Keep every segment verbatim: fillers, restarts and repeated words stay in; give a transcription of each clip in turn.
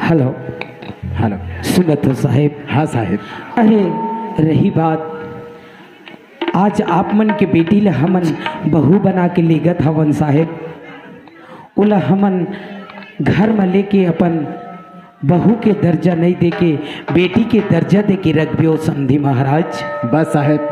Hello. Hello. सुनत हो साहेब? हाँ साहेब। अरे, रही बात, आज आप मन के बेटी ल हमन बहू बना के लेगत हवन साहेब। ओला हमन घर म लेके अपन बहू के दर्जा नहीं देके बेटी के दर्जा देके रखबे ओ समधी महाराज। बस साहेब,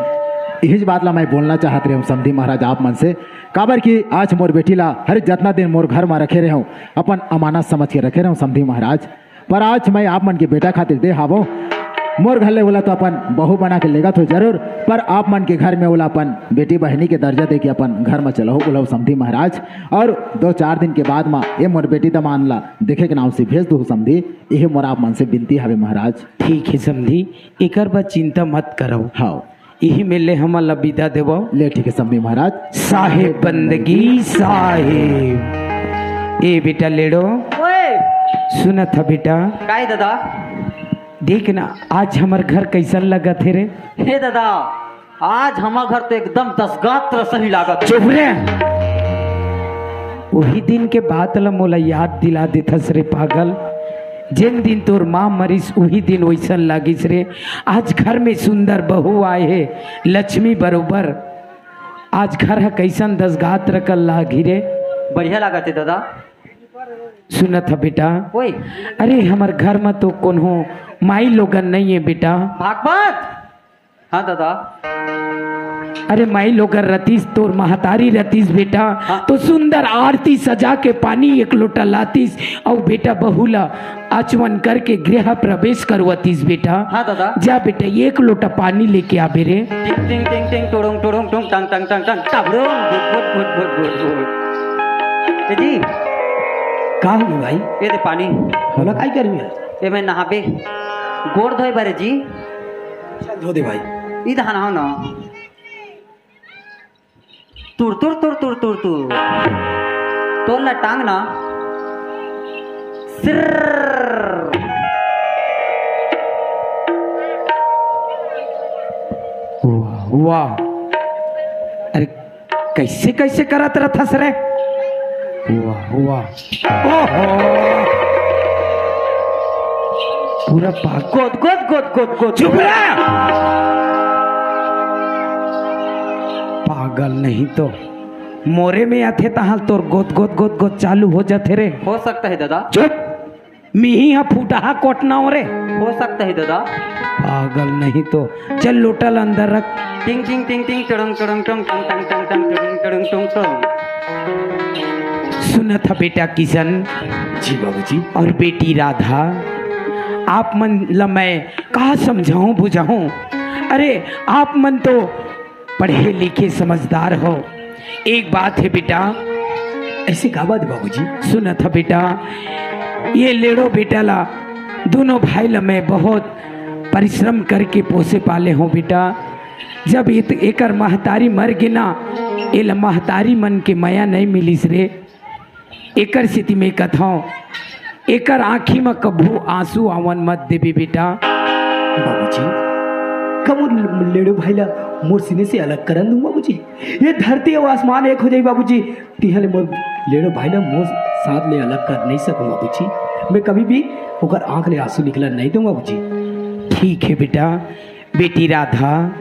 यही बात ला मैं बोलना चाहत रहे हूँ समधी महाराज आप मन से। काबर कि आज मोर बेटी ला हर जतना दिन मोर घर म रखे रहे हूँ, अपन अमानत समझ के रखे रहे हूँ समधी महाराज। पर आज मैं आप मन के बेटा खातिर दे हावो। मोर घर ले ओला तो अपन बहू बना के लेगत हो जरूर, पर आप मन के घर में ओला अपन बेटी बहिनी के दर्जा दे के अपन घर में चलहो, ओला समधी महाराज। और दो चार दिन के बाद में ये मोर बेटी दमान ला देखे के नाम से भेज दो समधी। यही मोर आप मन से विनती हवे महाराज। ठीक है समधी, एकर बर चिंता मत करो। हाँ। इही मेर ले हमन ला बिदा देवो। ले ठीक है समधी महाराज। साहेब बंदगी साहेब। ए बेटा लेड़ो। ओए। सुनत ह बेटा। काय दादा? देख ना, आज हमर घर कैसन लगत हे रे? हे दादा, आज हमर घर तो एकदम दसगात्र सही लागत हे। चुप रे। उही दिन के बात ल मोला याद दिला देथस रे पागल। जेन दिन तोर माँ मरिस, उही दिन वैसन लागिस रे। आज घर में सुंदर बहू आए हे, लक्ष्मी बरोबर। आज घर ह कैसन दसगात्र कल लागी रे। बढ़िया लागत हे दादा। सुनत ह बेटा। ओए। अरे हमर घर म तो कोनो माई लोगन नहीं है बेटा। भागवत। हाँ दादा। अरे माई लोगन रतीस, तोर महतारी रतीस बेटा, हाँ। तो सुंदर आरती सजा के पानी एक लोटा लातीस, अउ बेटा बहू ला आचमन करके गृह प्रवेश करवतीस बेटा। हाँ दादा। जा बेटा, एक लोटा पानी लेके आबे रे। टिंग टिंग टिंग टिंग टुडुंग टुडुंग टुंग टंग टंग टंग टंग टबड़ुंग भुट भुट भुट भुट भुट भुट। ए जी। का हुई भाई? ये दे पानी। बोला काई करबे? ये मैं नहाबे। गोड़ धोए बारे जी। चल धो दे भाई। ई धान हो ना। तुर तुर तुर तुर तुर तुर। तोर ला टांग ना। सिर्र। वाह, वाह। अरे, कैसे, कैसे करत रथस रे? वाह, वाह। ओहो। पूरा पागल। गोद, गोद, गोद, गोद, गोद। चुप रह। पागल नहीं तो। मोरे में आथे तहां तोर गोद, गोद, गोद, गोद चालू हो जाथे रे। हो सकता है दादा। चुप। मिही ह फुटहा कोटना हो रे। हो सकता है दादा। पागल नहीं तो। चल लोटा ल अंदर रख। टिंग टिंग टिंग टिंग टड़ंग टड़ंग टंग टंग टंग टंग टड़ंग टड़ंग टंग टंग। सुनत ह बेटा किशन। जी बाबूजी। और बेटी राधा, आप मन ल मैं का समझाऊं बुझाऊं? अरे आप मन तो पढ़े लिखे समझदार हो। एक बात है बेटा। ऐसे का बात बाबूजी? सुनत ह बेटा, ये लेड़ो बेटा ला, दोनों भाई ला मैं बहुत परिश्रम करके पोसे पाले हूँ बेटा। जब इत-, एकर महतारी मर गे ना, एला महतारी मन के मया नहीं मिलिस रे। एकर सेती मैं कथौं, एकर आँखी म कभू आंसू आवन मत देबे बेटा। बाबूजी, का मोर लेड़ो भाई ला मोर सीने से अलग करन दूं बाबूजी? ये धरती अउ आसमान एक हो जाई बाबूजी। तिहां ले मोर लेड़ो भाई ला मोर साथ ले अलग कर नहीं सकूं बाबूजी। मैं कभी भी ओकर आंख ले आंसू निकलन नहीं दूं बाबूजी। ठीक है बेटा। बेटी राधा,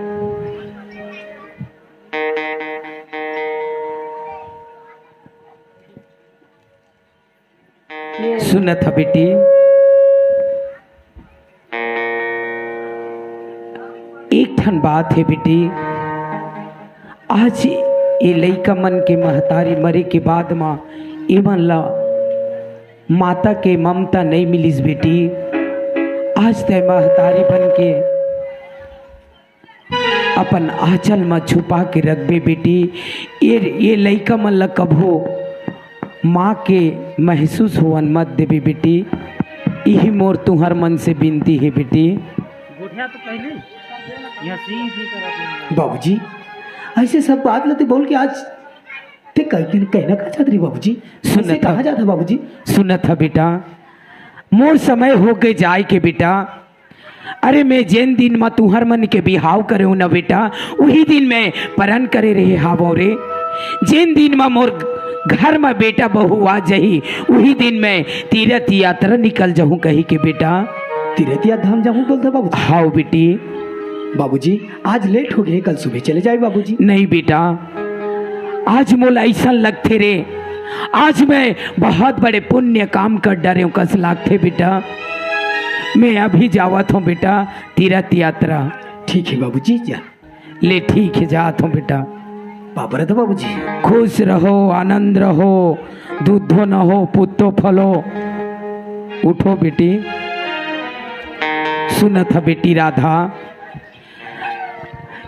सुनत ह बेटी, एक ठन बात हे बेटी, आज ये लइका मन के महतारी मरे के बाद म एमन ला माता के ममता नइ मिलिस बेटी। आज तैं महतारी बन के अपन आंचल म छुपा के रखबे बेटी। ये, ये लइका मन ल कभू माँ के महसूस होवन मत देबे बेटी। इही मोर तुंहर मन से बिनती हे बेटी। गोठिया तो कहली, यह सी सी करत हे। बाबूजी, ऐसे सब बात ल ते बोल के आज ते कहीं कहना का चाहत रही बाबूजी? सुनत ऐसे कहाँ ह, जात ह बाबूजी? सुनत ह बेटा, मोर समय हो गए जाए के बेटा। अरे, मैं जेन दिन म तुंहर मन के बिहाव करे हूं न बेटा, उही दिन मैं परन करे रहे हावों रे। जेन दिन म मोर घर म बेटा बहू आ जही, उही दिन मैं तीरथ यात्रा निकल जहूं कहिके बेटा। तीरथ यात्रा हम जाहूं बोलथे बाबूजी? हाव बेटी। बाबूजी, आज लेट हो गए, कल सुबह चले जाए बाबूजी। नहीं बेटा, आज मोला अइसन लगथे रे, आज मैं बहुत बड़े पुण्य काम कर डरेंव कस लागथे बेटा। मैं अभी जावत हंव बेटा तीरथ यात्रा। ठीक हे बाबूजी, जा। ले ठीक हे, जात हंव बेटा। बाबर तो बाबूजी। खुश रहो, आनंद रहो, दूधो न हो, पुत्तो फलो। उठो बेटी, सुनत ह बेटी राधा,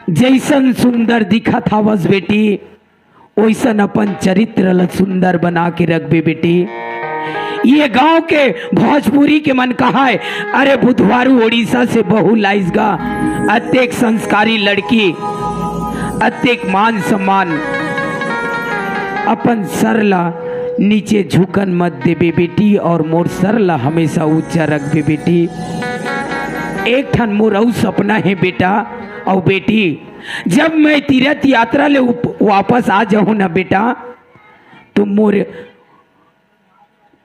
जइसन सुंदर दिखत हवस बेटी, ओइसन अपन चरित्र ल सुंदर बना के रखबे बेटी। ये गांव के भोजपुरी के मन कहाय, अरे बुधवारू ओडिशा से बहू लाइस गा, अतेक संस्कारी लड़की, अतेक मान सम्मान। अपन सर ला नीचे झुकन मत देबे बेटी, और मोर सर ला हमेशा ऊंचा रखबे बेटी। एक ठन मोर अउ सपना हे बेटा अउ बेटी, जब मैं तीरथ यात्रा ले उप-, वापस आ जाहूं ना बेटा, तो मोर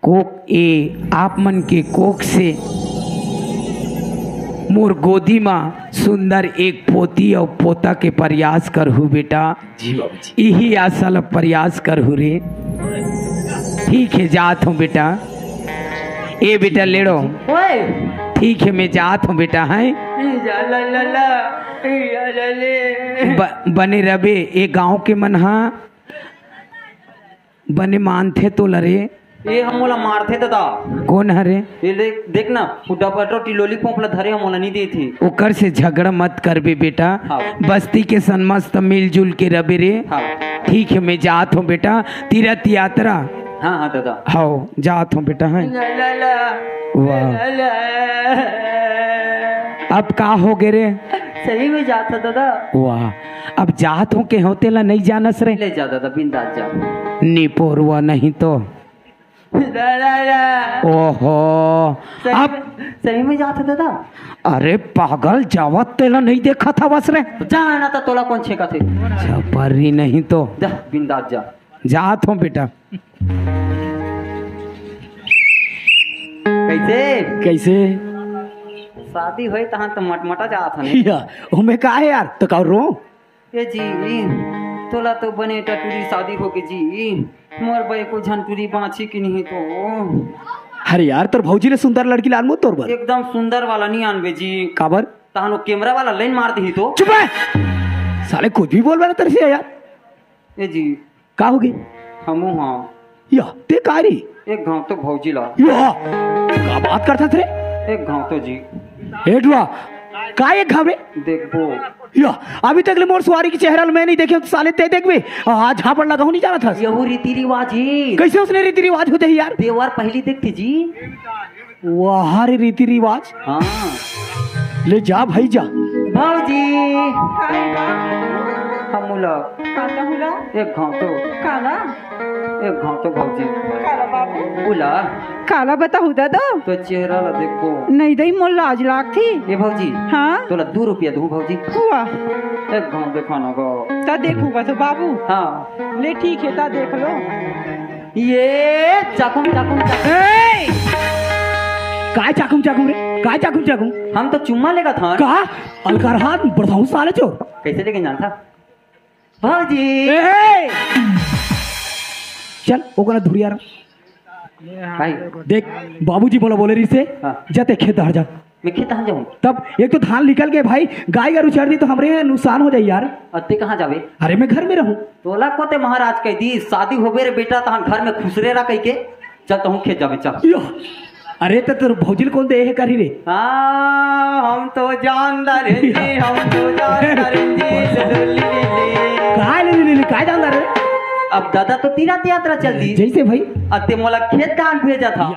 कोख, ए आप मन के कोख से मोर गोदी मा सुंदर एक पोती अउ पोता के प्रयास करहू बेटा। जी बाबूजी। इही आशा ल प्रयास करहू रे। ठीक हे, जात हंव बेटा। ए बेटा लेड़ो। ओए। ठीक हे, मैं जात हंव बेटा, हैं? ई जा ला ला ला, ई जा ला ले। ब-, बने रबे, ए गांव के मन हा बने मानथे तोला रे। ए हम मोला मारथे दादा। कोन हरे? ये देख, देख ना, वो डबल रोटी लॉलीपॉप ला धरे हम मोला नहीं देथे। ओकर से झगड़ा मत करबे बेटा। हाँ। बस्ती के सन मस्त मिलजुल के रबे रे। हाँ। ठीक हे, मैं जात हंव बेटा, तीरथ यात्रा। हाँ, हाँ दादा। हाव, जात हंव बेटा, हैं? ला, ला, ला। वाह। ला, ला। अब का हो गे रे? सही में जात हंव दादा। वाह, अब जात हंव के होते ला नहीं जानस रे। ले जा दादा, बिंदास जा। निपोरवा नहीं तो। ला, ला, ला। ओहो। सही अब में, सही में जात हंव दादा। अरे पागल, जावत तेला नहीं देखत हवस रे। जा ना तो तोला कोन छेकत हे? छपरी नहीं तो। जा, बिंदास जा। जात हंव बेटा। कैसे? कैसे? शादी होय तहां तो मटमटा जात हन। या, ओमे का हे यार, तो का रो? ए जी, तोला तो बने टटुरी शादी होगे जी, मोर बर एको झन टुरी बांची कि नहीं तो। अरे यार, तोर भौजी ले सुंदर लड़की लानबो तोर बर। एकदम सुंदर वाला नहीं आनबे जी। काबर? तहां वो कैमरा वाला लाइन मार दिही तो। चुप रह। साले कुछ भी बोल रहा तेरे से यार। ए जी। का होगे? हमू हाँ। या, ते का रे? एक घांव तो भौजी ला। या, का बात करथस रे? एक घांव तो जी। ए टुरा, का एक घांव रे? देखबो। या, अभी तक ले मोर सुवारी के चेहरा ल मैं नहीं देखे, साले ते देखबे। आज झापड़ लगाहूं नहीं जानत हस। यहू रीति रिवाज हे। कैसे ओसने रीति रिवाज हो जाही यार? देवर पहली देखथे जी। वाह रे रीति रिवाज। हाँ। ले जा भाई जा। भौजी। काय बा? हमू ला। का कहूं ला? एक घांव तो। काला? एक घांव तो भौजी। काला बाबू? उला। काला बताहू दादा? तो चेहरा ला देखो। नहीं दई, मोर लाज लागथे। ए भौजी। हाँ? तोला दू रुपया दूं भौजी। हुआ। एक घांव देखा ना गो। ता देखूंगा तो बाबू। हाँ। ले ठीक हे, ता देख लो। ये चाकुम, चाकुम, चाकुम। ए! काय चाकुम, चाकुम रे? काय चाकुम, चाकुम? हम तो चुम्मा लेगत हन। का? अलकरहा बड़साहू साले चोर। कैसे लेके जानथा? भौजी। ए! चल, ओकरा धुरिया रहा। भाई। देख, बाबूजी मोला बोले रहिसे, हाँ। जा ते खेत डहर जा। मैं खेत कहाँ जाऊँ? तब एक तो धान निकल के भाई, गाय गरू चर दी तो हमरे यहाँ नुकसान हो जाई यार। अरे ते कहाँ जाबे? अरे मैं घर में रहूँ। तोला को ते महाराज कह दी, शादी होबे रे बेटा, तहां घर में खुसरे रहा कह के। चल तहूँ खेत जाबे, चल। यो, अरे तो तोर भौजी ल कौन दे हे करही रे? हाँ, हम तो जानदार हैं जी, हम तो जानदार हैं जी। ले, ले, ले, ले। काय ले, ले, ले, ले, काय जानदार रे? अब दादा तो तीरथ यात्रा चल दी। जैसे भाई। अब ते मोला खेत धान भेजथा।